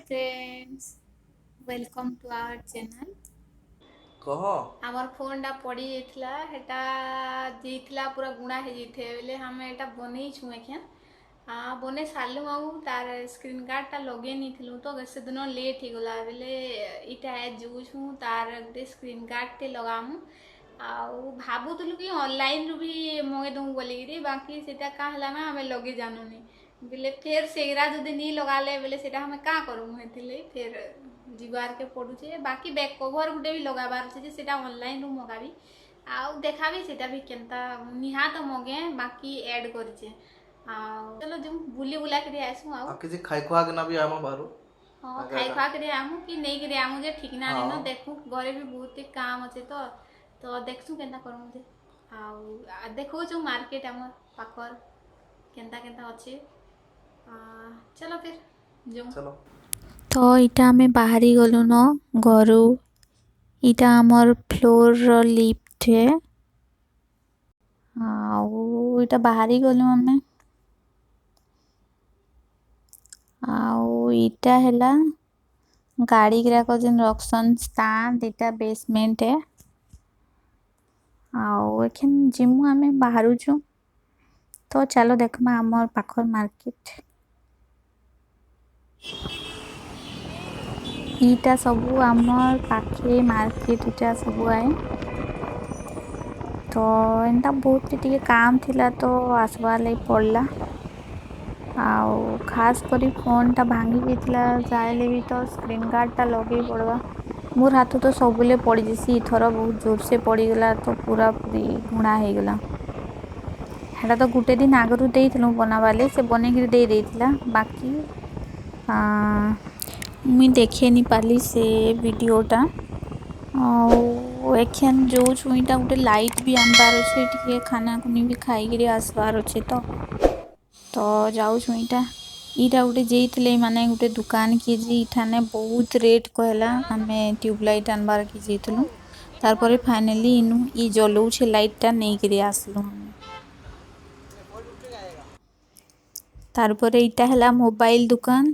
Friends, welcome to our channel. କହ। ଆମର ଫୋନ୍ଟା ପଡ଼ି ଯାଇଥିଲା, ହେଟା ଯାଇଥିଲା, ପୁରା ଗୁଣା ହେଇଯାଇଥାଏ ବେଲେ ଆମେ ଏଟା ବନେଇଛୁଁ। ଏଖେନ୍ ବନେଇ ସାରିଲୁ ଆଉ ତାର ସ୍କ୍ରିନ୍ ଗାର୍ଡ଼ଟା ଲଗେଇ ନେଇଥିଲୁ, ତ ସେଦିନ ଲେଟ୍ ହେଇଗଲା ବେଲେ ଇଟା ଯାଉଛୁଁ, ତାର ଗୋଟେ ସ୍କ୍ରିନ୍ ଗାର୍ଡ଼ଟେ ଲଗାମୁ। ଆଉ ଭାବୁଥିଲୁ କି ଅନଲାଇନ୍ରୁ ବି ମଗେଇ ଦମୁ ବୋଲିକିରି, ବାକି ସେଟା କାଁ ହେଲା ନା ଆମେ ଲଗେଇ ଜାନୁନି ବେଲେ ଫେର୍ ସେଗୁରା ଯଦି ନି ଲଗାଲେ ବେଲେ ସେଟା ଆମେ କାଁ କରମୁ? ହେଥିର୍ଲାଗି ଫେର୍ ଯିବାର୍କେ ପଡୁଛେ। ବାକି ବ୍ୟାକ୍ କଭର୍ ଗୁଟେ ବି ଲଗାବାର ଅଛି ଯେ ସେଟା ଅନଲାଇନ୍ରୁ ମଗାବି ଆଉ ଦେଖାବି ସେଟା ବି କେନ୍ତା। ନିହାତ ମଗେ, ବାକି ଆଡ଼୍ କରିଛେ। ଆଉ ଚલો ଯିମୁ, ବୁଲି ବୁଲାକିରି ଆସୁ ଆଉ ଆଉ କିଛି ଖାଇ ଖୁଆ କିନା ବି ଆମ ବାହାରୁ। ହଁ, ଖାଇ ଖୁଆ କରି ଆମୁ କି ନେଇକିରି ଆମୁ ଯେ ଠିକ୍ ନା ନାଇନ। ଦେଖୁ, ଘରେ ବି ବହୁତ କାମ ଅଛେ, ତ ଦେଖସୁଁ କେନ୍ତା କରମୁ ଯେ। ଆଉ ଦେଖଉଛୁ ମାର୍କେଟ ଆମର ପାଖର କେନ୍ତା କେନ୍ତା ଅଛେ। ଚલો ଫିର୍ ଯମୁ। ଚलो। ତ ଇଟା ଆମେ ବାହାରି ଗଲୁନ ଘରୁ। ଇଟା ଆମର୍ ଫ୍ଲୋର୍ର ଲିଫ୍ଟ ହେ। ଆଉ ଇଟା ବାହାରି ଗଲୁ ଆମେ। ଆଉ ଇଟା ହେଲା ଗାଡ଼ି ଗୁରାକ ଯେନ୍ ରଖସନ୍ ଷ୍ଟାଣ୍ଡ, ଇଟା ବେସମେଣ୍ଟ ହେ। ଆଉ ଏଖେନ୍ ଜିମୁ, ଆମେ ବାହାରୁଛୁ। ତ ଚାଲ ଦେଖମା ଆମର୍ ପାଖର୍ ମାର୍କେଟ। ଇଟା ସବୁ ଆମର୍ ପାଖେ ମାର୍କେଟ ଇଟା ସବୁ ଆଏ। ତ ଏନ୍ତା ବହୁତ ଟିକେ କାମ ଥିଲା, ତ ଆସବାର୍ ଲାଗି ପଡ଼ଲା। ଆଉ ଖାସ୍ କରି ଫୋନ୍ଟା ଭାଙ୍ଗି ଯାଇଥିଲା, ଯାହେଲେ ବି ତ ସ୍କ୍ରିନ୍ ଗାର୍ଡ଼ଟା ଲଗେଇ ପଡ଼ବା। ମୋର୍ ହାତ ତ ସବୁବେଲେ ପଡ଼ିଯିସି, ଇଥର ବହୁତ ଜୋରସେ ପଡ଼ିଗଲା, ତ ପୁରା ପୁରି ଗୁଣା ହେଇଗଲା। ହେଟା ତ ଗୁଟେ ଦିନ ଆଗରୁ ଦେଇଥିଲୁ ବନାବାର୍ ଲାଗି, ସେ ବନେଇକିରି ଦେଇ ଦେଇଥିଲା, ବାକି ମୁଇଁ ଦେଖେଇ ନି ପାରିଲି ସେ ଭିଡ଼ିଓଟା। ଆଉ ଏଖେନ୍ ଯୋଉଛୁ, ଇଟା ଗୋଟେ ଲାଇଟ୍ ବି ଆନବାର୍ ଅଛେ, ଟିକେ ଖାନା ଖୁନି ବି ଖାଇକିରି ଆସବାର୍ ଅଛେ। ତ ଯାଉଛୁ। ଇଟା ଗୋଟେ ଯେଇଥିଲେ ମାନେ ଗୋଟେ ଦୁକାନ କି ଯେ ଇଠାନେ ବହୁତ ରେଟ୍ କହେଲା। ଆମେ ଟ୍ୟୁବଲାଇଟ୍ ଆନବାର୍ କେ ଯାଇଥିଲୁ, ତାରପରେ ଫାଇନାଲି ଇନୁ ଇ ଜଲଉଛେ ଲାଇଟ୍ଟା ନେଇକିରି ଆସିଲୁ ଆମେ। ତାରପରେ ଇଟା ହେଲା ମୋବାଇଲ ଦୁକାନ।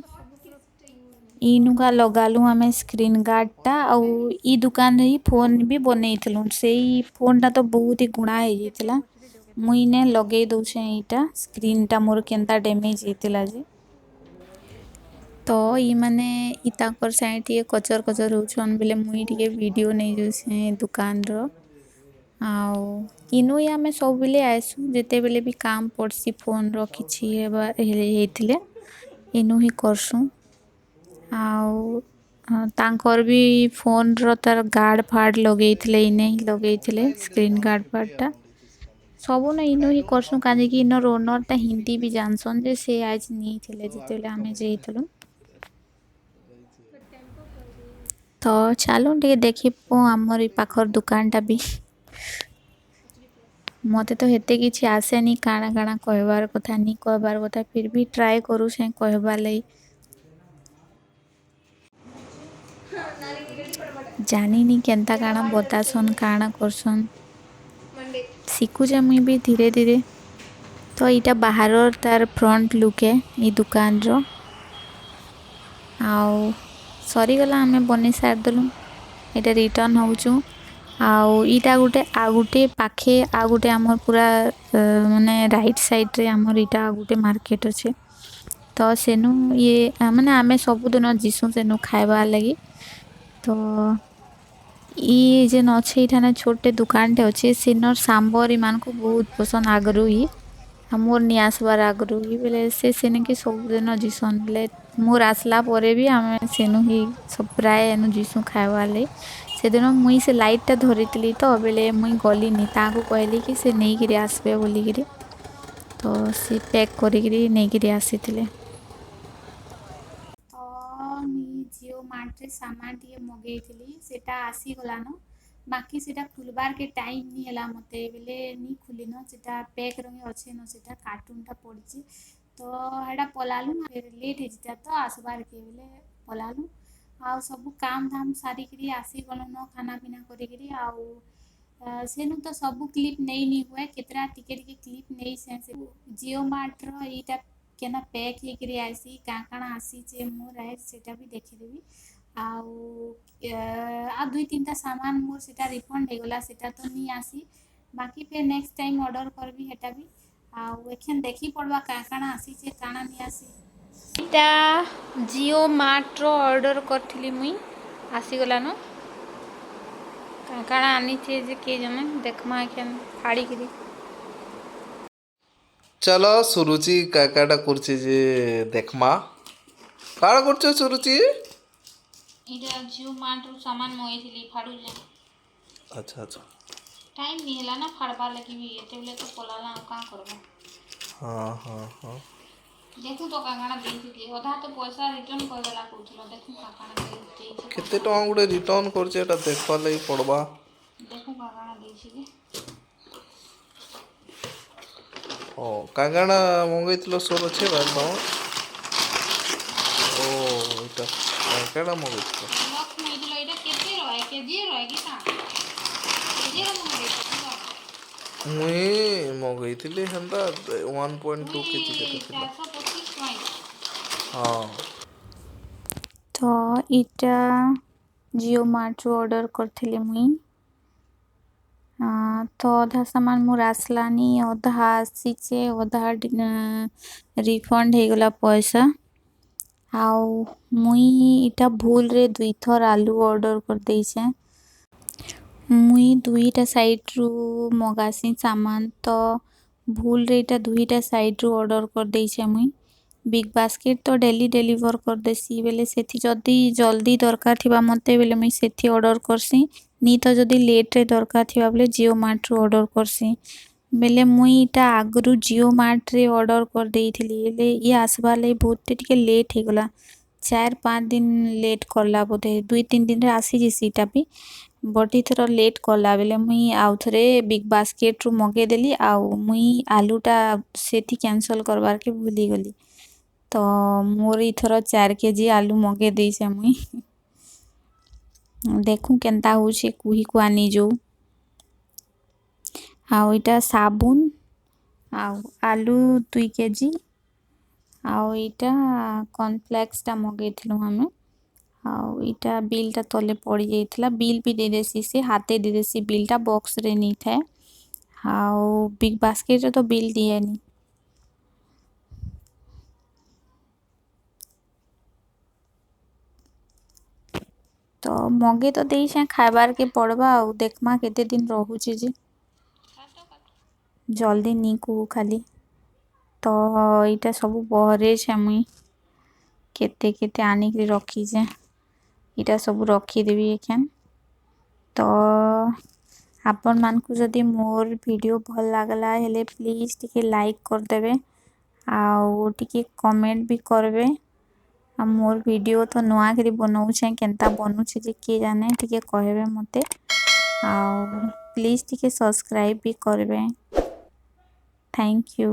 ଇନୁକା ଲଗାଲୁ ଆମେ ସ୍କ୍ରିନ୍ ଗାର୍ଡ଼ଟା। ଆଉ ଇ ଦୁକାନରେ ହିଁ ଫୋନ୍ ବି ବନେଇଥିଲୁ। ସେଇ ଫୋନ୍ଟା ତ ବହୁତ ହି ଗୁଣା ହେଇଯାଇଥିଲା। ମୁଇଁ ଇନେ ଲଗେଇ ଦଉଛେ ଏଇଟା ସ୍କ୍ରିନ୍ଟା, ମୋର କେନ୍ତା ଡ୍ୟାମେଜ୍ ହେଇଥିଲା ଯେ। ତ ଇମାନେ ଇ ତାଙ୍କର୍ ସାଙ୍ଗେ ଟିକେ କଚର୍ କଚର୍ ହଉଛନ୍ ବେଲେ ମୁଇଁ ଟିକେ ଭିଡ଼ିଓ ନେଇଯାଉଛେଁ ଦୁକାନର। ଆଉ ଇନୁ ହିଁ ଆମେ ସବୁବେଲେ ଆଏସୁଁ, ଯେତେବେଲେ ବି କାମ୍ ପଡ଼୍ସି, ଫୋନ୍ର କିଛି ହେବା ହେଇଥିଲେ ଇନୁ ହିଁ କରସୁଁ। ଆଉ ତାଙ୍କର୍ ବି ଫୋନ୍ର ତାର୍ ଗାର୍ଡ଼ ଫାର୍ଡ଼ ଲଗେଇଥିଲେ, ଇନେ ହିଁ ଲଗେଇଥିଲେ ସ୍କ୍ରିନ୍ ଗାର୍ଡ଼ ଫାର୍ଡ଼ଟା। ସବୁନ ଇନୁ ହିଁ କରସୁଁ, କାଁଜେକି ଇନର୍ ଓନର୍ଟା ହିନ୍ଦୀ ବି ଜାନସନ୍ ଯେ ସେ ଆଜ୍ ନେଇଥିଲେ ଯେତେବେଲେ ଆମେ ଯାଇଥିଲୁ। ତ ଚାଲୁନ୍ ଟିକେ ଦେଖିବୁ ଆମର୍ ଇ ପାଖର୍ ଦୁକାନଟା ବି। ମତେ ତ ହେତେ କିଛି ଆସେନି, କାଣା କାଣା କହିବାର୍ କଥା, ନି କହିବାର୍ କଥା, ଫିର୍ ବି ଟ୍ରାଏ କରୁଛେଁ କହିବାର୍ ଲାଗି। ଜାନିନି କେନ୍ତା କାଣା ବତାସନ୍, କାଣା କରସନ୍, ଶିଖୁଛେଁ ମୁଇଁ ବି ଧୀରେ ଧୀରେ। ତ ଏଇଟା ବାହାରର ତାର ଫ୍ରଣ୍ଟ ଲୁକ୍ ହେ ଇ ଦୁକାନର। ଆଉ ସରିଗଲା, ଆମେ ବନେଇ ସାରିଦେଲୁ, ଏଇଟା ରିଟର୍ନ ହଉଛୁ। ଆଉ ଇଟା ଗୋଟେ ଆଉ ଗୋଟେ ପାଖେ ଆଉ ଗୋଟେ ଆମର ପୁରା ମାନେ ରାଇଟ୍ ସାଇଡ଼୍ରେ ଆମର ଇଟା ଆଉ ଗୋଟେ ମାର୍କେଟ ଅଛେ। ତ ସେନୁ ଇଏ ମାନେ ଆମେ ସବୁଦିନ ଯିସୁଁ ସେନୁ ଖାଇବାର୍ ଲାଗି। ତ ଇ ଯେନ୍ ଅଛେ, ଏଇଠାନେ ଛୋଟେ ଦୁକାନଟେ ଅଛେ, ସେନର୍ ସାମ୍ବର ଏମାନଙ୍କୁ ବହୁତ ପସନ୍ଦ ଆଗରୁ ହି, ଆଉ ମୋର୍ ନି ଆସବାର୍ ଆଗରୁ ହି ବେଲେ ସେ ସେନିକେ ସବୁଦିନ ଯିସନ୍। ବେଲେ ମୋର୍ ଆସଲା ପରେ ବି ଆମେ ସେନୁ ହିଁ ସବୁ ପ୍ରାୟ ଏନୁ ଯିସୁଁ ଖାଇବାର୍ ଲାଗି। ସେଦିନ ମୁଇଁ ସେ ଲାଇଟ୍ଟା ଧରିଥିଲି, ତ ବେଲେ ମୁଇଁ ଗଲିନି, ତାଙ୍କୁ କହିଲି କି ସେ ନେଇକିରି ଆସିବେ ବୋଲିକିରି, ତ ସେ ପ୍ୟାକ୍ କରିକିରି ନେଇକିରି ଆସିଥିଲେ। ତ ମୁଇଁ ଜିଓ ମାର୍ଟରେ ସାମାନ ଟିକେ ମଗେଇଥିଲି, ସେଟା ଆସିଗଲାନ, ବାକି ସେଟା ଖୁଲବାର୍କେ ଟାଇମ୍ ନି ହେଲା ମତେ, ବେଲେ ନି ଖୁଲିନ। ସେଟା ପ୍ୟାକ୍ର ହିଁ ଅଛେ ନ, ସେଟା କାର୍ଟୁନଟା ପଡ଼ିଛି। ତ ହେଟା ପଲାଲୁ, ଫେର୍ ଲେଟ୍ ହେଇଯିତା ତ ଆସବାର୍କେ, ବେଲେ ପଲାଲୁ। ଆଉ ସବୁ କାମ୍ ଧାମ୍ ସାରିକିରି ଆସିଗଲୁନ, ଖାନା ପିନା କରିକିରି। ଆଉ ସେନୁ ତ ସବୁ କ୍ଲିପ୍ ନେଇ ନି ହୁଏ, କେତେଟା ଟିକେ ଟିକେ କ୍ଲିପ୍ ନେଇଛେଁ। ସେ ଜିଓ ମାର୍ଟର ଏଇଟା। କେନ୍ତା ପ୍ୟାକ୍ ହେଇକିରି ଆଇସି, କାଁ କାଣା ଆସିଛେ ମୋର୍ ଆଏ ସେଟା ବି ଦେଖେଇଦେବି। ଆଉ ଆଉ 2-3ଟା ସାମାନ ମୋର୍ ସେଟା ରିଫଣ୍ଡ ହେଇଗଲା, ସେଟା ତ ନି ଆସି। ବାକି ଫେର୍ ନେକ୍ସଟ ଟାଇମ୍ ଅର୍ଡ଼ର କରିବି ହେଟା ବି। ଆଉ ଏଖେନ୍ ଦେଖି ପଡ଼ବା କାଁ କାଣା ଆସିଛେ କାଣା ନି ଆସି। ଏଇଟା ଜିଓ ମାର୍ଟର ଅର୍ଡ଼ର କରିଥିଲି ମୁଇଁ, ଆସିଗଲାନ। କାଁ କାଣା ଆନିଛେ ଯେ କିଏ ଜାନେ, ଦେଖମା ଏଖେନ୍ ଫାଡ଼ିକିରି। ଚଲ ସୁରୁଚି କାକାଟା କରୁଛେ ଯେ ଦେଖମା। କାଣା କରୁଛ ସୁରୁଚି? ଏଇଟା ଜିଓ ମାର୍ଟରୁ ସାମାନ ମଗେଇଥିଲି, ଫାଡୁଛେ। ଆଚ୍ଛା ଆଚ୍ଛା। ଟାଇମ୍ ନି ହେଲା ନା ଫାଡ଼ବାର୍ ଲାଗି ବି, ଏତେବେଲେ ତ ପଲାଲା, ଆଉ କାଁ କରବ। ହଁ ହଁ ହଁ। ଦେଖୁ ତ କାଁ କାଣା ଦେଇଥିଲି, ଅଧା ତ ପଇସା ରିଟର୍ନ କରିଦେଲା କହୁଥିଲ। ଦେଖୁ କାଁ କାଣା ଦେଇଛେ। କେତେ ଟଙ୍କା ଗୋଟେ ରିଟର୍ନ କରୁଛେ ଏଟା ଦେଖବାର୍ ଲାଗି ପଡ଼ବା। ଦେଖୁ କାଁ କାଣା ଦେଇଛି ଯେ। ଓ କାଁ କାଣା ମଗେଇଥିଲ ସୋର ଅଛି ବା ତମ? ଓ ଏଇଟା କାଁ କାଣା ମଗେଇଥିଲ? ଲକ୍ସ ମଗେଇଥିଲ। ଏଇଟା କେତେ ରହେ, କେଜି ରହେ କି କାଁ? କେଜିର ମଗେଇଥିଲ? ମୁଇଁ ମଗେଇଥିଲି ହେନ୍ତା 1.2 କେଜି କେତେ ଥିଲା। 425 ଟଙ୍କା। ହଁ। ତ ଇଟା ଜିଓ ମାର୍ଟରୁ ଅର୍ଡ଼ର କରିଥିଲି ମୁଇଁ। ତ ଅଧା ସାମାନ ମୋର୍ ଆସଲାନି, ଅଧା ଆସିଛେ, ଅଧା ରିଫଣ୍ଡ ହେଇଗଲା ପଇସା। ଆଉ ମୁଇଁ ଇଟା ଭୁଲରେ 2ଥର ଆଲୁ ଅର୍ଡ଼ର କରିଦେଇଛେଁ। ମୁଇଁ 2ଟା ସାଇଟ୍ରୁ ମଗାସି ସାମାନ, ତ ଭୁଲରେ ଇଟା 2ଟା ସାଇଟ୍ରୁ ଅର୍ଡ଼ର କରିଦେଇଛେଁ ମୁଇଁ। ବିଗ୍ ବାସ୍କେଟ୍ ତ ଡେଲି ଡେଲିଭର୍ କରିଦେସି ବେଲେ ସେଥି ଯଦି ଜଲ୍ଦି ଦରକାର ଥିବା ମତେ ବେଲେ ମୁଇଁ ସେଥି ଅର୍ଡ଼ର କରସି, ନି ତ ଯଦି ଲେଟ୍ରେ ଦରକାର ଥିବା ବେଲେ ଜିଓ ମାର୍ଟରୁ ଅର୍ଡ଼ର କରସି। ବେଲେ ମୁଇଁ ଇଟା ଆଗରୁ ଜିଓ ମାର୍ଟରେ ଅର୍ଡ଼ର କରିଦେଇଥିଲି, ହେଲେ ଇଏ ଆସବାର୍ ଲାଗି ବହୁତ ଟିକେ ଲେଟ୍ ହେଇଗଲା। 4-5 ଦିନ ଲେଟ୍ କଲା ବୋଧେ, 2-3 ଦିନରେ ଆସିଯିସି ଇଟା ବି, ବଟ୍ ଇଥର ଲେଟ୍ କଲା ବେଲେ ମୁଇଁ ଆଉ ଥରେ ବିଗ୍ ବାସ୍କେଟ୍ରୁ ମଗେଇଦେଲି। ଆଉ ମୁଇଁ ଆଲୁଟା ସେଥି କ୍ୟାନସଲ୍ କରବାର୍କେ ଭୁଲିଗଲି, ତ ମୋର୍ ଇଥର 4 କେଜି ଆଲୁ ମଗେଇ ଦେଇଛେଁ ମୁଇଁ। ଦେଖୁଁ କେନ୍ତା ହଉଛେ, କୁହି କୁହା ନି ଯୋଉ। ଆଉ ଇଟା ସାବୁନ ଆଉ ଆଲୁ 2 କେଜି ଆଉ ଏଇଟା କର୍ଣ୍ଣଫ୍ଲେକ୍ସଟା ମଗେଇଥିଲୁ ଆମେ। ଆଉ ଇଟା ବିଲ୍ଟା ତଲେ ପଡ଼ିଯାଇଥିଲା। ବିଲ୍ ବି ଦେଇଦେସି ସେ, ହାତେ ଦେଇଦେସି ବିଲ୍ଟା, ବକ୍ସରେ ନେଇଥାଏ। ଆଉ ବିଗ୍ ବାସ୍କେଟ୍ରେ ତ ବିଲ୍ ଦିଏନି। ତ ମଗେଇ ତ ଦେଇଛେଁ, ଖାଇବାର୍କେ ପଡ଼ବା। ଆଉ ଦେଖମା କେତେ ଦିନ ରହୁଛେ ଯେ, ଜଲ୍ଦି ନି କୁହୁ ଖାଲି। ତ ଏଇଟା ସବୁ ବହରେଛେ, ମୁଇଁ କେତେ କେତେ ଆନିକିରି ରଖିଛେଁ, ଇଟା ସବୁ ରଖିଦେବି ଏଖେନ୍। ତ ଆପଣମାନଙ୍କୁ ଯଦି ମୋର୍ ଭିଡ଼ିଓ ଭଲ୍ ଲାଗଲା ହେଲେ ପ୍ଲିଜ୍ ଟିକେ ଲାଇକ୍ କରିଦେବେ ଆଉ ଟିକେ କମେଣ୍ଟ ବି କରିବେ। ଆଉ ମୋର୍ ଭିଡ଼ିଓ ତ ନୂଆକରି ବନଉଛେଁ, କେନ୍ତା ବନୁଛେ ଯେ କିଏ ଜାନେ, ଟିକେ କହିବେ ମତେ। ଆଉ ପ୍ଲିଜ୍ ଟିକେ ସବସ୍କ୍ରାଇବ୍ ବି କରିବେ। Thank you.